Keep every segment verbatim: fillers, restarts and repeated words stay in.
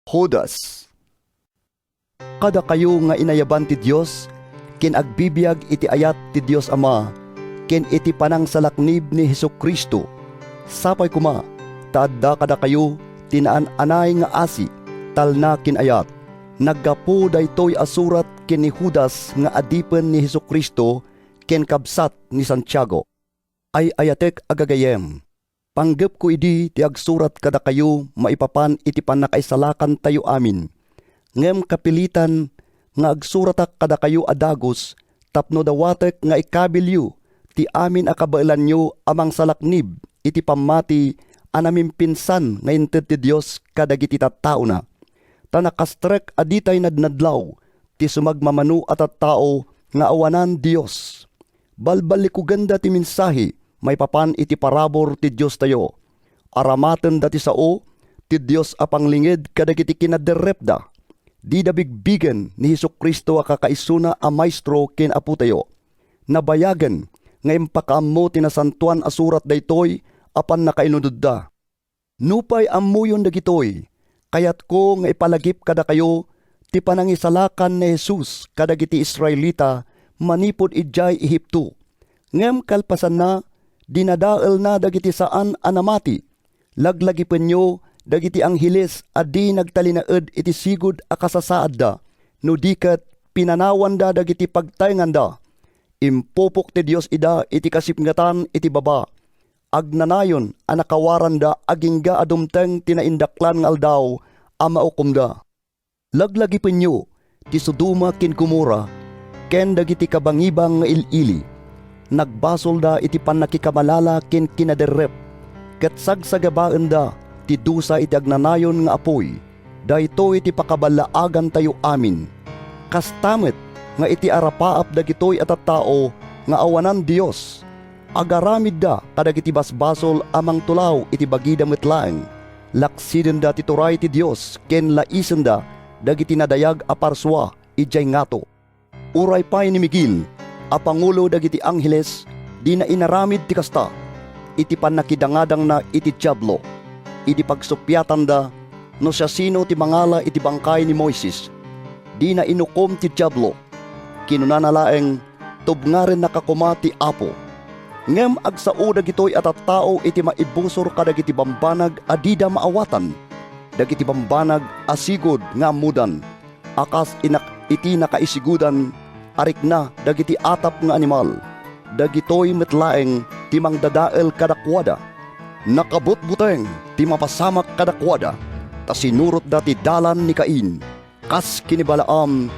Judas. Kadakayo nga inayaban ti Dios ken agbibiag iti ayat ti Dios Ama ken iti panangsalaknib ni Jesu-Cristo, sapay koma ta adda kadakayo ti naan-anay nga asi, talna ken ayat. Naggapu daytoy a surat ken ni Judas nga adipen ni Jesu-Cristo ken kabsat ni Santiago. Ay-ayatek a gagayyem, panggepko idi ti agsurat kadakayo maipapan iti pannakaisalakantayo amin. Ngem kapilitan nga agsuratak kadakayo a dagus tapno dawatek nga ikabilyo ti amin a kabaelanyo a mangsalaknib iti pammati a namimpinsan nga inted ti Dios kadagiti tattaona. Ta nakastrek a ditay nadnadlaw ti sumagmamano a tattao nga awanan Dios. Balballikugenda ti mensahe maipapan iti parabur ti Diostayo. Aramatenda ti sao ti Dios a panglinged kadagiti kinaderrepda. Dida bigbigen ni Jesu-Cristo a kakaisuna a Maestro ken Apotayo. Nabayagen nga impakaammo ti Nasantoan a Surat daytoy a pannakainunodda. Nupay ammoyon dagitoy, kayatko nga ipalagip kadakayo ti panangisalakan ni Jesus kadagiti Israelita manipud idiay Egipto. Ngem kalpasanna, dinadaelna dagiti saan a namati. Laglagipenyo dagiti angheles a di nagtalinaed iti sigud a kasasaadda, no di ket pinanawanda dagiti pagtaenganda. Impupok ti Dios ida iti kasipngetan iti baba. Agnanayon a nakawaranda agingga a dumteng ti naindaklan nga aldaw a maukomda. Laglagipenyo ti Sodoma ken Gomorra ken dagiti kabangibang nga il-ili. Nagbasolda iti pannakikamalala ken kinaderrep, ket sagsagabaenda ti dusa iti agnanayon nga apuy. Daytoy ti pakaballaagantayo amin. Kasta met nga iti arapaap dagitoy a tattao nga awanan Dios, agaramidda kadagiti basbasol a mangtulaw iti bagida met laeng. Laksidenda ti turay ti Dios ken laisenda dagiti nadayag a parsua idiay ngato. Uray pay ni Miguel a pangulo dagiti angheles, dina inaramid ti kasta iti pannakidangadangna iti Diablo. Idi pagsuppiatanda no siasino ti mangala iti bangkay ni Moises, dina inukom ti Diablo. Kinunana laeng, "Tubngarennaka koma ti Apo." Ngem agsao dagitoy a tattao iti maibusor kadagiti bambanag a dida maawatan, dagiti bambanag a sigud nga ammodan. A kas inak-, iti nakaisigudan a rikna dagiti atap nga animal, dagitoy met laeng ti mangdadael kadakuada. Nakabutbuteng ti mapasamak kadakuada, ta sinurotda ti dalan ni Cain. Kas ken ni Balaam,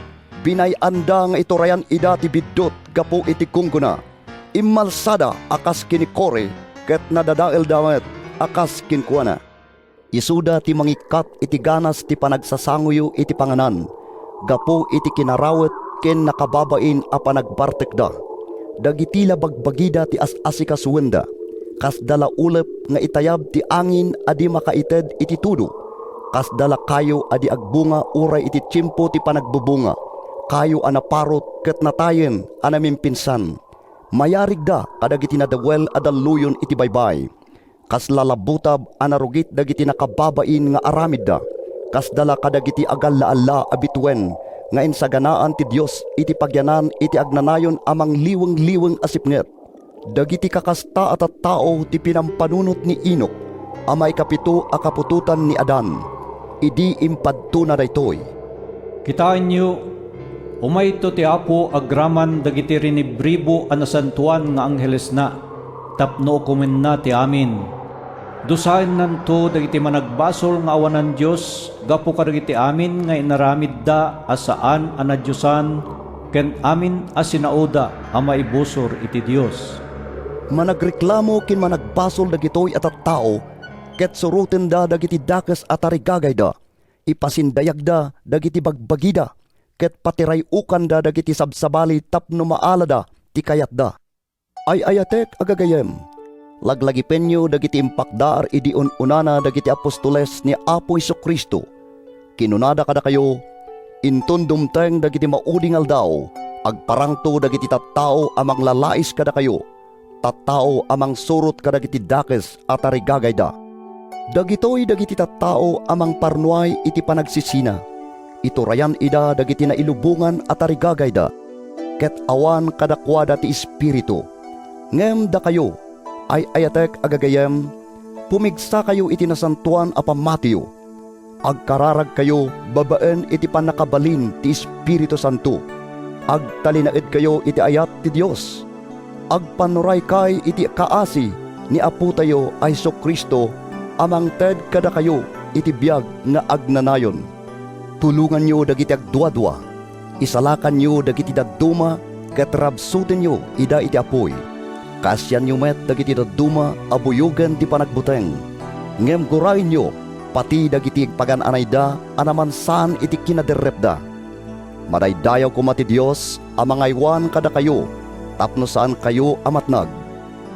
binay-anda nga iturayan ida ti biddut gapu iti gunggona. Immalsada a kas ken ni Core ket nadadaelda met a kas kenkuana. Isuda ti mangikkat iti ganas ti panagsasangoyo iti panganan gapu iti kinarawet ken nakababain a panagbartekda. Dagiti la bagbagida ti as-asikasuenda. Kasda la ulep nga itayab ti angin a di makaited iti tudo. Kasda la kayo a di agbunga uray iti tiempo ti panagbubunga, kayo a naparut ket natayen a namimpinsan. Mayarigda kadagiti nadawel a dalluyon iti baybay. Kasla la butab a narugit dagiti nakababain nga aramidda. Kasda la kadagiti agallaalla a bituen nga insaganaan ti Dios iti pagyanan iti agnanayon a mangliwengliweng a sipnget. Dagiti kakasta a tattao ti pinampanunot ni Enoc a maikapito a kaputotan ni Adan, idi impadtona daytoy. Kitaenyo, umayto ti Apo agraman dagiti rinibribu a nasantoan nga anghelesna tapno ukomenna ti amin. Dusaennanto dagiti managbasol nga awanan Dios gapu kadagiti amin nga inaramidda a saan a nadiosan ken amin a sinaoda a maibusor iti Dios. Managreklamo ken managbasol dagitoy a tattao ket surotenda dagiti dakes a tarigagayda. Ipasindayagda dagiti bagbagida ket patiray-okanda dagiti sabsabali tapno maalada ti kayatda. Ay-ayatek a gagayyem, laglagipenyo dagiti impakdaar idi un-unana dagiti apostoles ni Apo Jesu-Cristo. Kinunada kadakayo, "Inton dumteng dagiti maudi nga aldaw, agparangto dagiti tattao a manglalais kadakayo, tattao a mangsurot kadagiti dakes a tarigagayda." Dagitoy dagiti tattao a mangparnuay iti panagsisina. Iturayan ida dagiti nailubongan a tarigagayda, ket awan kadakuada ti Espiritu. Ngem dakayo, ay-ayatek a gagayyem, pumigsakayo iti nasantoan a pammatiyo. Agkararagkayo babaen iti pannakabalin ti Espiritu Santo. Agtalinaedkayo iti ayat ti Dios. Agpannuraykay iti kaasi ni Apotayo a Jesu-Cristo a mangted kadakayo iti biag nga agnanayon. Tulonganyo dagiti agduadua. Isalakanyo dagiti dadduma ket rabsutenyo ida iti apuy. Kaasianyo met dagiti dadduma a buyogen ti panagbuteng. Ngem gurayenyo pati dagiti pagan-anayda a namansan iti kinaderrepda. Madaydayaw koma ti Dios a mangaywan kadakayo tapno saankayo a matnag.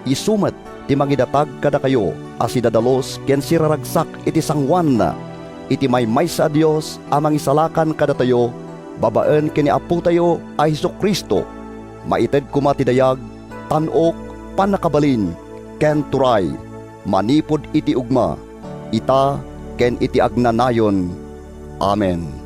Isu met ti mangidatag kadakayo a sidadalus ken siraragsak iti sangoananna, iti maymaysa a Dios a mangisalakan kadatayo babaen ken ni Apotayo a Jesu-Cristo. Maited koma ti dayag, tan-ok, pannakabalin, ken turay, manipud iti ugma, ita, ken iti agnanayon. Amen.